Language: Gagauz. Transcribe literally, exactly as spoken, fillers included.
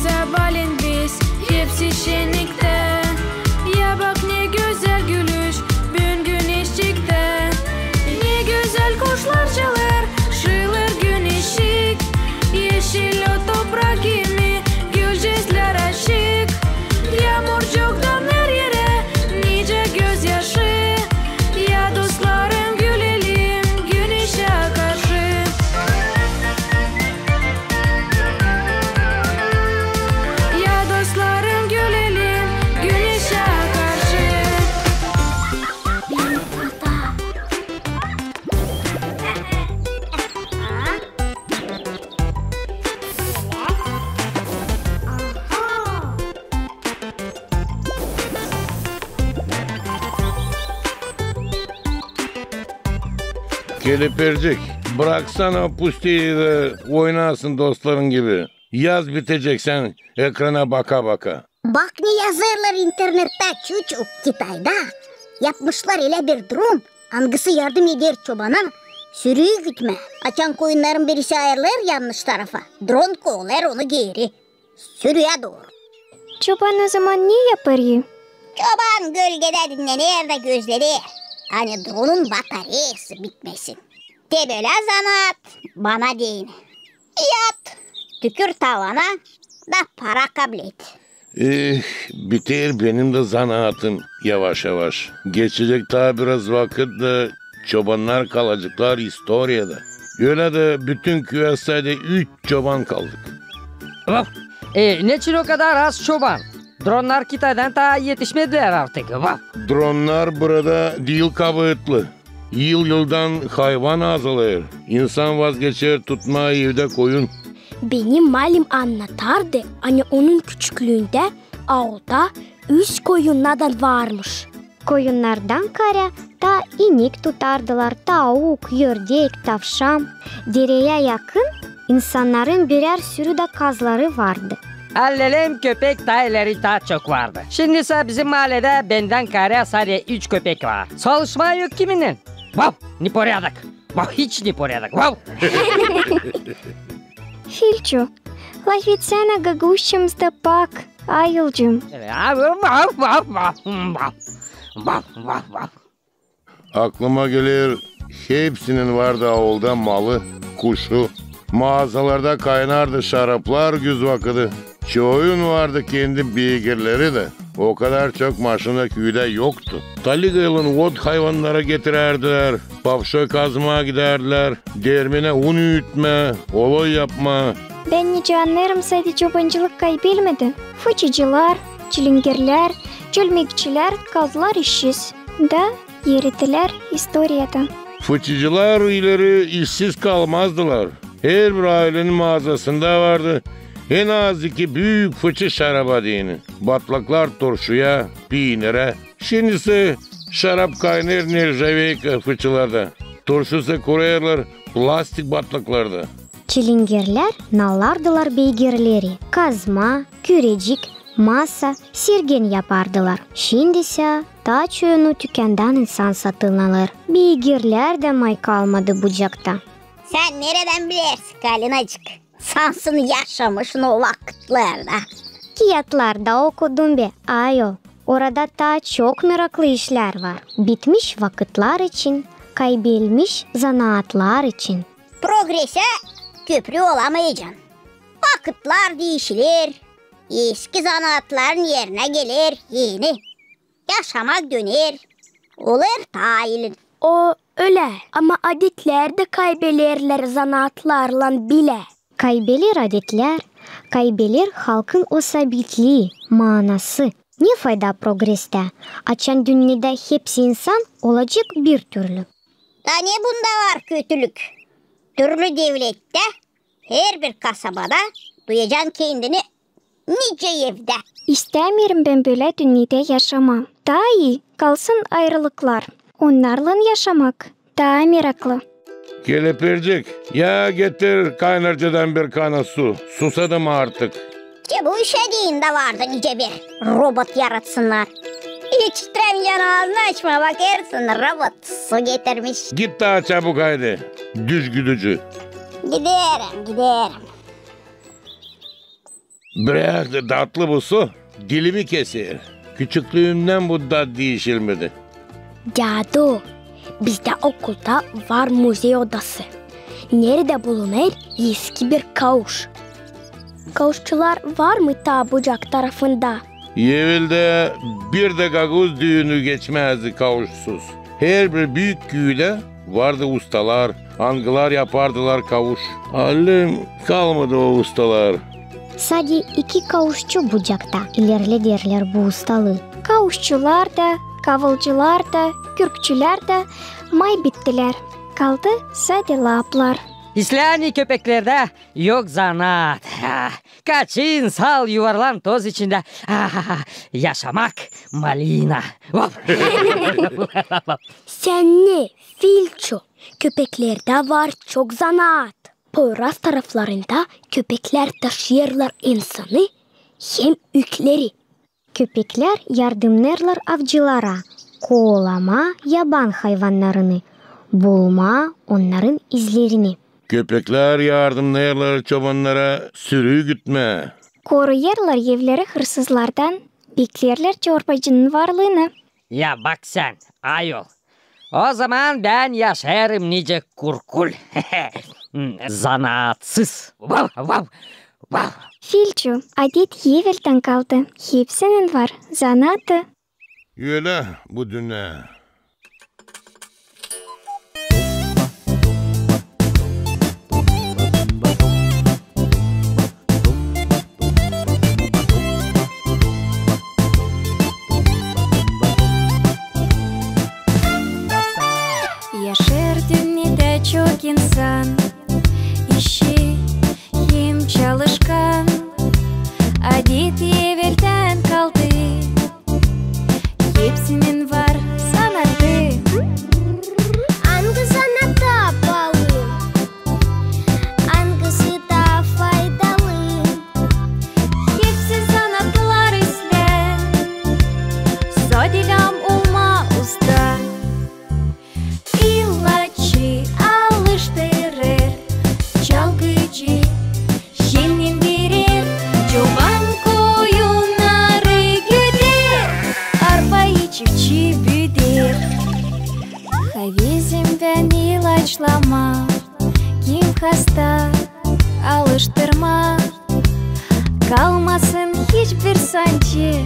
Sabaalän biz hepsi şenniktä. Ya bak, ne gözäl gülüş büün güneşçiktä. Ne gözäl kuşlar çalêr, şiilêr güneşçik. Eşil o toprak kimi, gülücüklär açık. Yaamurcuktan her erä nicä gözyaşı. Ya dostlarım, gülelim güneşä karşı. Ya dostlarım, gülelim güneşä karşı. Kelepircik, braksana o pustiyi da oynasın dostların gibi. Yaz bitecek sän ekrana baka-baka. Bak, ne yazêrlar internettä, Çuçu. Kitayda yapmışlar ölä bir dron, angısı yardım eder çobana sürüyü gütmää. Açan koyunnarın birisi ayırılêr yannış tarafa, dron kovalêr onu geeri, sürüyä dooru. Çoban o zaman ne yapêr? Çoban gölgedä dinnenêr da gözleder, ani dronun batareyası bitmesin. Te bölä zanaat bana deyni. Yat, tükür tavana da para kablet. Eh, biter benim dä zanaatım yavaş-yavaş. Geçecek taa biraz vakıt da çobannar kalaceklar istoriyada. Ölä dä bütün küüyä sade üç çoban kaldık. Vaf! E, neçin o kadar az çoban? Dronnar Kitaydan taa etişmedilär artık. Vaf! Dronnar burada diil kabaatlı. Yıl-yıldan hayvan azalêr. İnsan vazgeçer tutmaa evdä koyun. Benim malim annatardı, ani onun küçüklüündä aulda üz koyunnadan varmış. Koyunnardan kaarä taa inik tutardılar, tauk, ördek, tavşan. Dereyä yakın insannarın birär sürü dä kazları vardı. Allelem, köpek taa ileri taa çok vardı. Şindisä bizim maaledä bendän kaarä sade üç köpek var. Saalışmaa yok kiminnän. Vaf! Neporядок! Vaf, hiç neporядок! Vaf! Filçu, lafetsänä gagauzçamızda pak, ayılcım. Vaf, vaf, vaf, vaf. Vaf, vaf, vaf. Aklıma geler, hepsinin vardı aulda malı, kuşu. Maazalarda kaynardı şaraplar güz vakıdı. Çoyun vardı kendi beygirleri dä. O kadar çok maşina küüdä yoktu. Taligaylan ot hayvannara getirärdilär, pavşoy kazmaa gidärdilär, dermenä un üütmää, oloy yapmaa. Bän nicä annêêrım, sade çobancılık kaybelmedi. Fıçıcılar, çilingirlär, çölmekçilär kaldılar işsiz da eridilär istoriyada. Fıçıcılar ileri işsiz kalmazdılar. Herbir aylenin maazasında vardı en az iki büük fıçı şaraba deyni. Batlaklar turşuya, piinirä. Şindisä şarap kaynêêr nerjaveyka fıçılarda. Turşusını kurêrlar plastik batlaklarda. Çilingirlär nallardılar beygirleri, kazma, kürecik, masa, sirgen yapardılar. Şindisä taa çoyunu tükändän insan satın alêr. Beygirlär dä may kalmadı Bucakta. Sän neredän bilersin, Kalinacık? Sansın yaşamışın o vakıtlarda. Kiyatlarda okudum be, ayol. Orada taa çok meraklı işlär var. Bitmiş vakıtlar için, kaybelmiş zanaatlar için. Progresä köprü olamayacan. Vakıtlar diişiler, eski zanaatların erinä geler eni. Yaşamak döner, olêr taa ilin. O ölä, ama adetlär dä kaybelerlär zanaatlarlan bilä. Kaybeler adetlär, kaybeler halkın o sabitlii, maanası. Ne fayda progrestä, açan dünnedä hepsi insan olacek bir türlü? Da ne bunda var kötülük? Türlü devlettä, herbir kasabada duyacan kendini nicä evdä. İstämeerim bän bölä dünnedä yaşamaa. Taa ii kalsın ayırılıklar. Onnarlan yaşamak taa meraklı. Kelepircik, ya getir kaynarcadan bir kana su. Susadım artık. Te bu işä deyni dä vardı nicä bir robot yaratsınnar. İçtirmeycän, aazını açma, bakêrsın, robot su getirmiş. Git taa çabuk, haydi, düş güdücü. Giderim, giderim. Brak, tatlı bu su. Dilimi keser. Küçüklüümdän bu tat diişilmedi. Dädu, bizdä okulda var muzey odası, neredä bulunêr eski bir kauş. Kauşçular var mı taa Bucak tarafında? Eveldä bir dä gagauz düünü geçmäzdi kauşsuz. Herbir büük küüdä vardı ustalar, angılar yapardılar kauş. Allim kalmadı o ustalar. Sade iki kauşçu Bucakta ilerlederlär bu ustalıı. Kauşçular da, kavılcılar da, kürkçülär dä may bittilär. Kaldı sade laaplar. İslää, ani köpeklerdä yok zanaat. Ah, kaçın, sal, yuvarlan toz içindä. Ah, yaşamak malina. Vap. Sän ne, Filçu, köpeklerdä var çok zanaat. Poyraz taraflarında köpeklär taşıyêrlar insanı hem ükleri. Köpeklär yardımnêêrlar avcılara koolamaa yaban hayvannarını, bulmaa onnarın izlerini. Köpeklär yardımnêêrlar çobannara sürü gütmää. Koruyêrlar evleri hırsızlardan, bekleerlär çorbacının varlıını. Ya bak sän, ayol. O zaman bän yaşêêrım nicä kurkul. Zanaatsız. Vav, vav, vav. Filçu, adet eveldän kaldı. Hepsinin var zanaatı. Ölä bu dünnä. Yaşêêr dünnedä çok insan, işi hem çalışkan. Adet eveldän kaldı, hepsinin var zanaatı. Angı zanaat taa paalı, angısı taa faydalı? Hepsi zanaatlar islää sade lääm olmaa usta. İlaççı alıştırêr, çalgıcı şenlendirer, çoban koyunnarı güder, arpayı çiftçi büüder. Havezim bän ilaçlamaa, kim hasta, alıştırmaa. Kalmasın hiçbir sancı,